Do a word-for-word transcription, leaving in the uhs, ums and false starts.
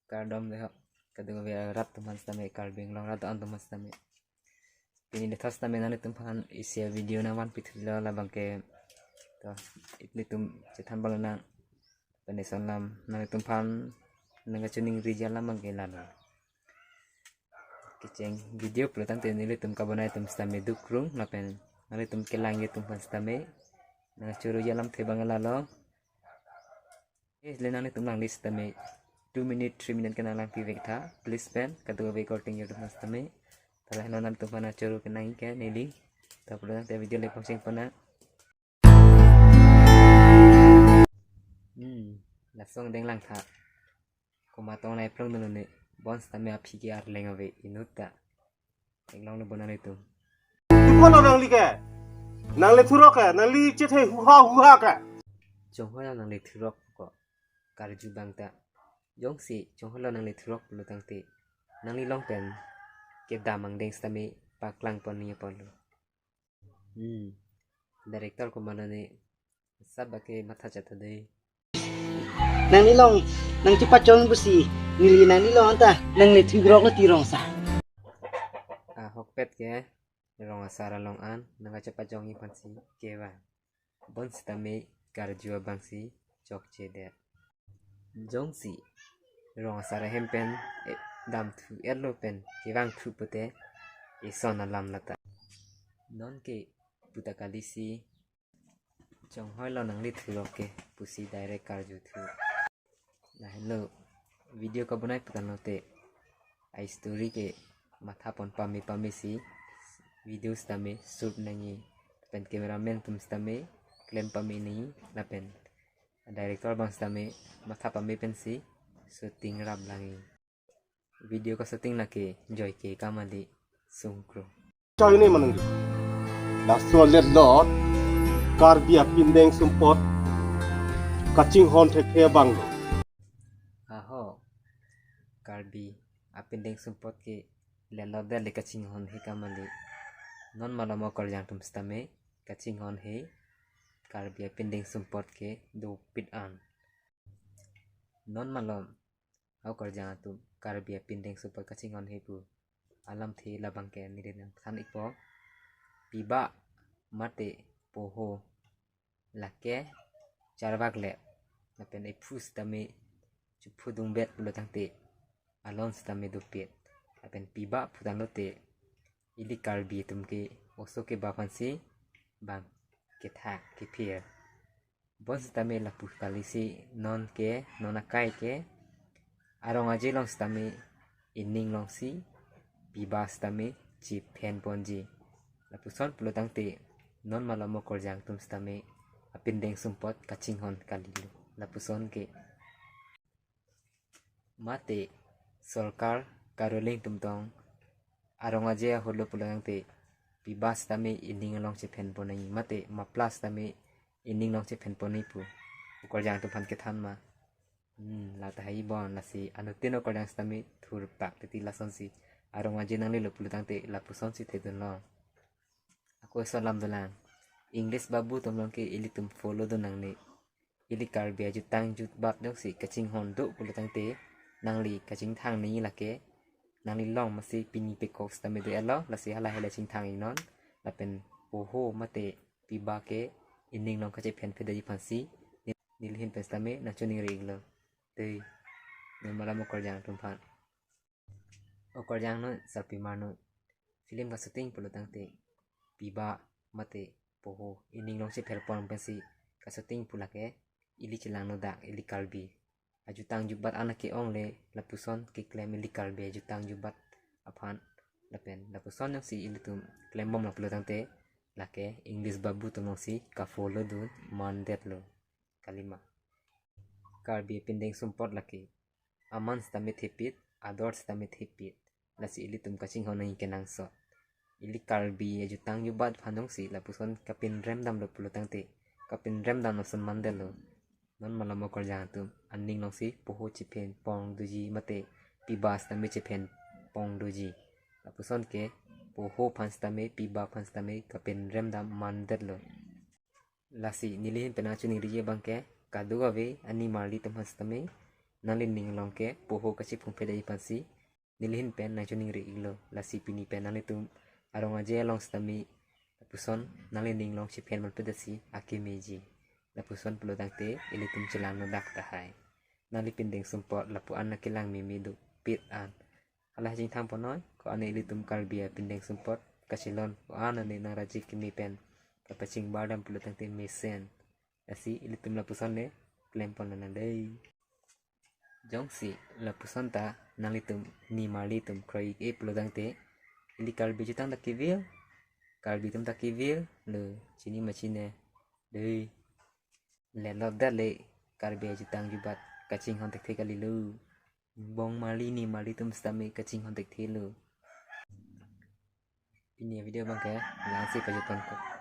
Kardom dei ho. Kadokave rat atum aphan sitame, Karbi Anglong rat atum aphan sitame. Pini dei thos sitame nanglitum aphan isi avideo nangvanpi thulo, labang ke to ilitum chethan pon lonang. Pen ison alam nanglitum aphan nangkachiningriji alam abang ke lalo. Kecheng video pulo tangte nelitum kabonai atum sitame duk rung, lapen nanglitum kelangji atum aphan sitame nangkachiruji alamthe abang lalo. Eh, le nanglitum alangli sitame two minute, three minute ke nanglangpi vek tha, please pen, kadokave korte ingjir atum aphan sitame. Tala heno nanglitum aphan achiru kenang ke neli. To pulo tangte video le pangcheng pon nang. Hmm, lason denglang tha. Komat tong nai plong dun ne, bonsitame aphi ke arleng ave inut ta. Theklonglo bo nanglitum. Ipo lo nangli ke? Nangli thurok ke? Nangli chethe huha huha ke? Chonghoi lo nangli thurok ko. Karju abang ta. Jongsi chonghoi lo nangli thurok pulo tangte, nangli along pen kedam angdeng sitame paklang pon nangji apotlo. Hmm. Director komat lo ne, sab ake matha chat dei. Nangli along nangchepachon pusi, neli nangli along anta nangli thurok lo ti rong asar. Ahokpet ke rong asar along an nangkachepachongji aphansi kevang. Bonsitame karju abangsi chokchedet. Jongsi rong asar ahem pen, eh, damthu-etlo pen kevangthu pute ison alam lata. Non ke puta kalisi chonghoi lo nangli thurok ke pusi direct karjuthu. Lahelo video kabonai putangte ai story ke matha pon pame pame si video sitame shoot nangji, pen cameraman atum sitame klem pame nangji, lapen director abang sitame matha pame pensi shooting rap langji. Video kashooting lake joike kamali sungkro. Chai ne manang di. Laso alet lo Karbi apindeng sumpot kachinghon thekthe abang lo. Aho, Karbi apindeng sumpot ke lelo dele kachinghon he kamali. Non malom okorjang atum sitame kachinghon he Karbi apindeng sumpot ke dopik an. Non malom okorjang atum Karbi apindeng sumpot kachinghon he pu alamthe labang ke neli nangthan ikpo. Piba mate poho lake charvak le, lapen ephu sitame chephu dungbet pulo tangte alon sitame dopik. Lapen piba putanglote ili Karbi atum ke oso keba aphansi bang kethak kephir. Bonsitame lapu kalisi non ke, non akai ke arong aje along sitame ining alongsi piba sitame chephen ponji. Lapuson pulo tangte non malom okorjang atum sitame apindeng sumpot kachinghon kalilo. Lapuson ke mate sorkar karuling atum tong arong aje ahut lo pulo tangte piba sitame ining along chephen pon nangji, mate mapla sitame ining along chephen pon nangji pu okorjang atum aphan kethan ma. Hmm, lata hai bon, lasi anuttin okorjang sitame thurpak titi lasonsi. Arong aje nanglelo pulo tangte lapusonsi thedunlo. Ako ison alam dolang. English babu atum along ke ilitum follow dun nangne. Ili Karbi ajutang jutbat jongsi kachinghon do pulo tangte nangli kachingthang nangji lake. Nangli along masi pini pekok sitame do-etlo, lasi hala hele chingthang iknon. Lapen poho mate piba ke ining along kachephen phedaji aphansi neli hin pen sitame nangchiningri iklo. Tei non malom okorjang atum aphan. Okorjang non, sarpimar non. Film kashooting pulo tangte piba mate poho ining along chepher pon pensi kashooting pu lake. Ili chelangno dak, ili Karbi ajutang jutbat an ke-ong le lapuson keklem ili Karbi ajutang jutbat aphan. Lapen lapuson jongsi ilitum klembomlo pulo tangte lake English babu atum alongsi kafollow dun mandetlo. Kalima. Karbi apindeng sumpot lake aman sitame thepit, ador sitame thepit. Lasi ilitum kachinghon nangji kenangsot. Ili Karbi ajutang jutbat aphan jongsi lapuson kapinrem damlo pulo tangte, kapinrem dam lason mandetlo. Non malom okorjang atum aning alongsi poho chephen pon doji mate piba sitame chephen pon doji. Lapuson ke poho aphan sitame piba aphan sitame kapinrem dam mandetlo. Lasi neli hin pen nangchiningriji abang ke kadokave animarli atum aphan sitame nanglining along ke poho kachiphungphet aji aphansi nelihin pen nangchoningri iklo. Lasi pini pen nanglitum arong aje along sitame lapuson nanglining along chephen malpet asi akemeji. Lapuson pulotangte ilitum chelang nodak tahai. Nangli pindeng sumpot lapu-an nangkelang meme dopit an. Hala chingthang ponnoi, ko-an ilitum Karbi apindeng sumpot kachelon, ko-an ne nangraji keme pen kapachingbar dam pulotangte mesen. Lasi ilitum lapuson ne klem pon nang dei. Jongsi lapuson ta nanglitum nimarli atum kroi-ik-e pulotangte, ili Karbi jutang ta kevir, Karbi atum ta kevir lo, chini ma chine dei. Lelot dale Karbi ajutang jubat kachinghon thekthe kalilo. Bong marli nimarli atum sitame kachinghon thekthe lo. Pini video abang ke la-ansi pajut ponkok.